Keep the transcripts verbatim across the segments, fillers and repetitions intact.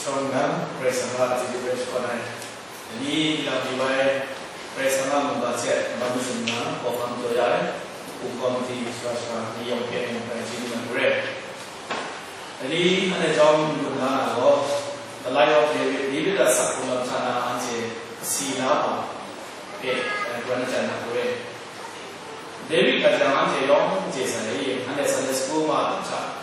Shawng nnan, Karai Kasang a deliverance kaw ai. Dai ni lam ni wai, Karai Kasang a mungga hte ban mazum nna, hkawhkam taw ya ai, hkum kawmiti shara shara ni yawng hpe mung bai chyeju na n rai. Dai ni anhte chyawm n-gun na na gaw, The Lion of David, David a sak hkrung lam hta na anhte kasi la hpa hpe, eh, gwan chyan na n rai. David nga jang anhte yawng chye sai, anhte Sunday school ma hta,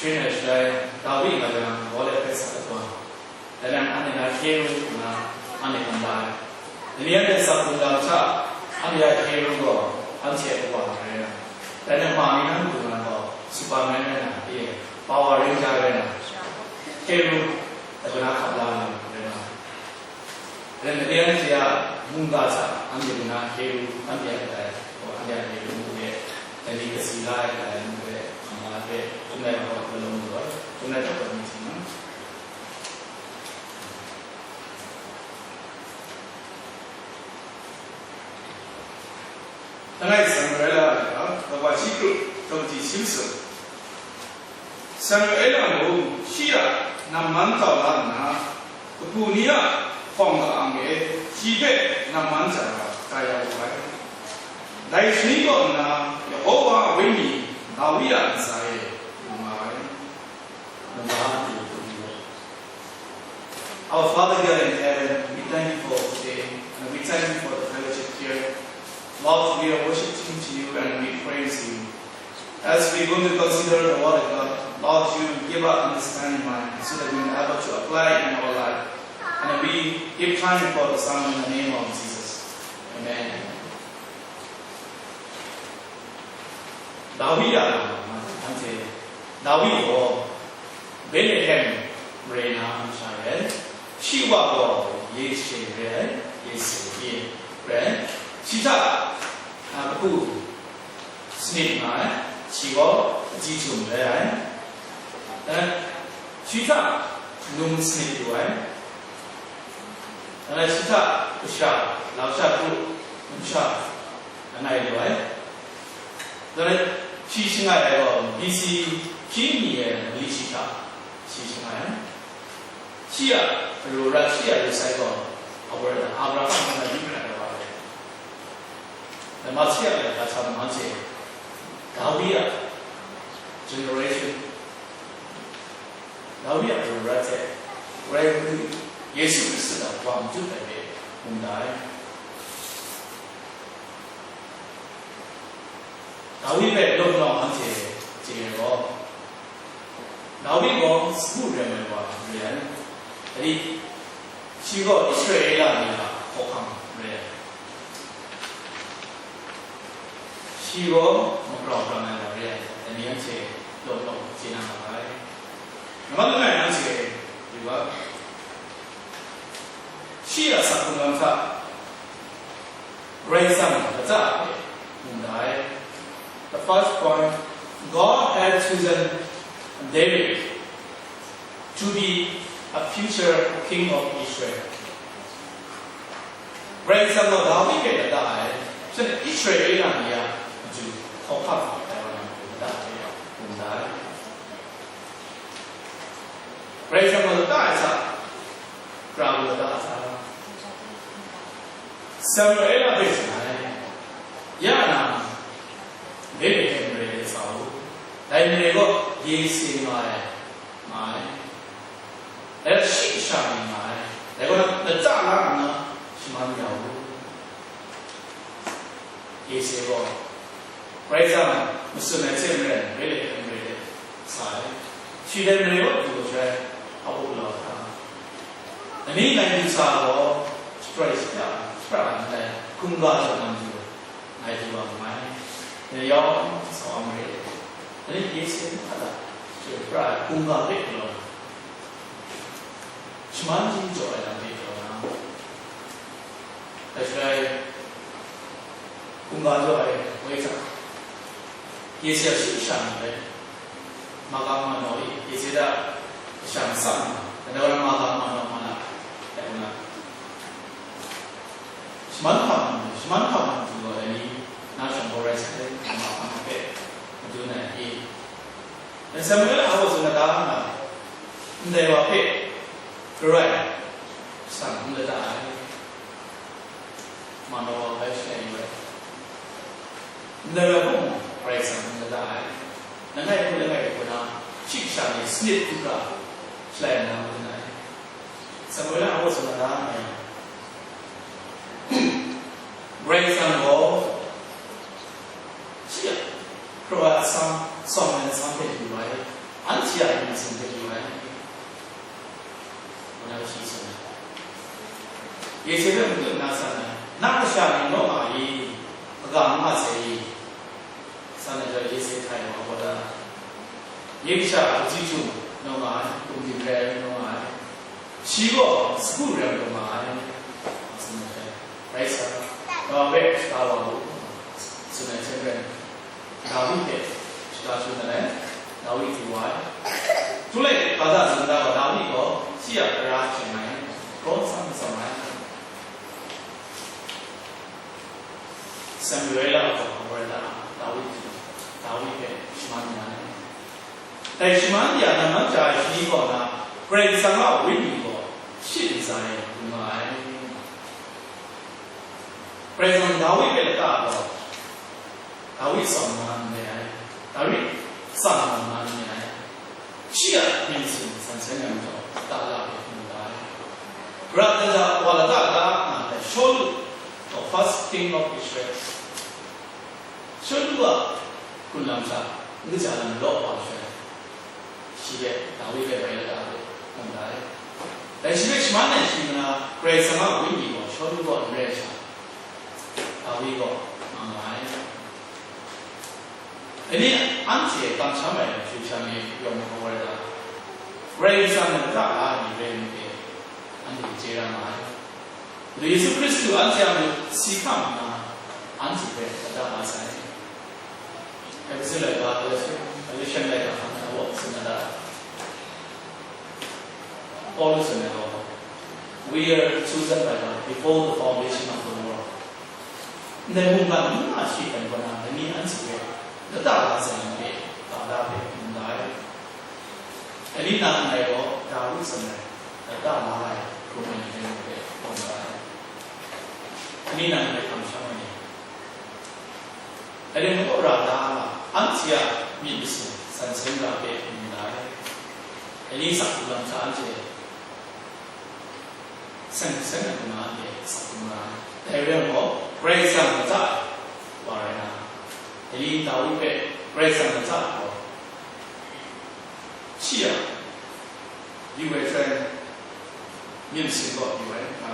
Shing ai shaloi, Dawi nga jang, Gawlek hpe sa kaba, dai nang anhte na hkye ru nna, anhte hkam la ai. Dai ni anhte sak hkrung lam hta, anhte a hkye ru gaw, anhte a kawa rai na, dai nang ma ni na matu na gaw, Superman rai na, ye, Power Ranger rai na, hkye ru, dai na hkap la na, rai na. Ren made anhte a mungga hta anhte ngu na hkye ru, anhte a kadai, anhte a hkye ru ngu hpe, dai ni kasi la ai kadai ngu hpe, hkam la hpe, Chyum Laika hpe lawm lu ai, Chyum Laika hpe myit htingna. Langai Samuela a lata, kawa shi kru, kawa shi masum. Samuela mung shi a namman tau la nna, kabu ni a hpawng ka-ang e shi hpe namman ja ai, tai ya wu ai. Dai shani kaw nna, Yehova a Wenyi Dawi a ntsa e lu nga ai. Our Father God in heaven, we thank you for today, and we thank you for the fellowship here. Lord, we are worshiping to you and we praise you. As we going to consider the word of God, Lord, you give us understanding mind so that we are able to apply it in our life. And we give time for the sermon in the name of Jesus. Amen. Dawi a lam, anhte Dawi gaw Bethlehem mare na masha rai ai. Shi wa gaw Yeshe rai ai, Yeshe rai ai. Shi hta, a, kabu sanit nga ai, shi gaw kaji htum rai ai. Eh, shi hta num sanit lu ai. Dai shi hta kasha, lau sha kru, numsha, langai lu ai. Dai shi shangai ai gaw B C hpyi mi ai mali shi hta shi shangai ai. Shi a aru rat, shi a ru sai gaw, Abra-, Abraham ngu na yu prat ai wa ai. Dai mahtang e, ga htam anhte Dawi a generation, Dawi a aru rat hte Karai Kasang Yesu Hkristu a wa matut ai hpe hkrum da ai. Dawi hpe lawm nau anhte chye ai gaw, Dawi gaw sagu rem ai wa re ai. Dai ni, shi gaw Israela ni a hkawhkam re ai. Shi gaw magrau grang ai wa re ai. Dai ni anhte lawm nau chye na nga ai. Nambat langai anhte yu ga, shi a sak hkrung lam hta, Karai Kasang lata hpe hkrum da ai. The first point, God had chosen David to be a future king of Israel. Karai Kasang gaw Dawi hpe lata ai, shanhte Israela ni a matu hkawhkam ai wa na lata hpe hkrum da ai. Karai Kasang gaw lata ai hta, pra gaw lata ai hta, Samuela hpe tsun ai, ya na, Bethlehem mare de sa u, dai mare gaw Yese nga ai, nga ai, dai gaw shi kasha ni nga ai, dai gaw na lata la nna shaman ya u. Yese gaw Karai Kasang matsun ai hte maren, Bethlehem mare de sa ai. Shi dai mare wa du ai shaloi, a bu lau hkra, ani ngai du sa gaw, shaprai shapra, shapra ai ndai hkungga jaw na matu, ngai du wa nngai. Dai yawng, sa wa mare de, ani Yese hta la, shapra ai hkungga hpe galaw na, shaman jaw ai lam hpe galaw na, dai shaloi, hkungga jaw ai woi hta, Yese a shi kasha ni rai, Maka manaw e, Yese hta kasha matsam nga, dai wa na Maka manaw ma na, dai wa na, shaman hkam, shaman hkam matu gaw, dai ni na shawng gaw rai sai, Maka hpe madun ai, e. Dai Samuela a gaw tsun lata nga, ndai wa hpe Karai, shang n lata ai. Mano bai shalai yu ai. Ndai rai mung, Karai Kasang n lata ai. Langai hku langai hku na, shi kasha ni sanit hkra shalai na marin ai. Samuela a baw tsun na da ai. Karai Kasang gaw, shi a, Karai a atsam, tsawm ai atsam hpe yu ai, anhte a myit masin hpe yu ai. Ngu na shi tsun ai. Yese hpe matu na san ai, na kasha ni naw nga i, kaga n nga sai i, san ai, Yese htai wa gaw da, nye kasha a hpyi chyu naw nga ai, gumdim rai naw nga ai, shi gaw sagu rai taw nga ai, tsun ai. Rai sa, ga hpe shada wa u, tsun ai hte maren, Dawi hpe shada shun ai, Dawi du wa ai. Tule, ga da zun da wa Dawi gaw, shi a tara shing ai, kraw tsang tsang ai. Samuela gaw Dawi, Dawi hpe shaman ya ai. Dai shaman ya na, manchya ai shani kaw na, Karai Kasang a Wenyi gaw shit ntsa e hkrum nga ai. Karai Kasang Dawi hpe lata gaw, Dawi tsawm nga n re ai, Dawi tsang nga n re ai, shi a myit masin san seng ai majaw, lata la hpe hkrum nga ai. Rat na ja wa lata la nga ai Shawlu, the first king of Israel. Shawlu a hkrun lam hta, n kaja lam law wa sha, shi hpe Dawi hpe bai lata hpe hkrum da ai. Dai shi hpe shaman ai shi nna, Karai Kasang a Wenyi gaw Shawlu kaw n re ai sha, Dawi kaw mang nga ai. Dai ni anhte kamsham ai shu sha mi yawng hkawm ai da, Karai Kasang a lata la ai ni rai nme hpe anhte chye ra nga ai. Madu Yesu Hkristu anhte a matu si hkam nna, anhte hpe lata la sai. Efesu laika, Galatian laika hkan na wa tsun na da. Paulu tsun ai gaw, "We are chosen by God before the foundation of the world." Ndai mungkan n nga shi hkrai kaw na, dai ni anhte hpe lata la sai nme hpe, ga da hpe hkrum da ai. Dai ni nang ndai gaw, Dawi tsun ai, lata la ai, hkrum ai ni rai nme hpe hkrum da ai. Dai ni nang ndai kamsham ai ni, dai rai nme gaw, ra da ai, anhte a myit masin san seng ra hpe hkrum da ai. Dai ni sa hkrum lam hta anhte seng seng ai hkrum na hte sa hkrum ra ai. Dai rai nme gaw, Karai Kasang lata wa rai na, dai ni Dawi hpe Karai Kasang lata gaw, shi a yu ai hkrai, myit masin gaw yu ai, nga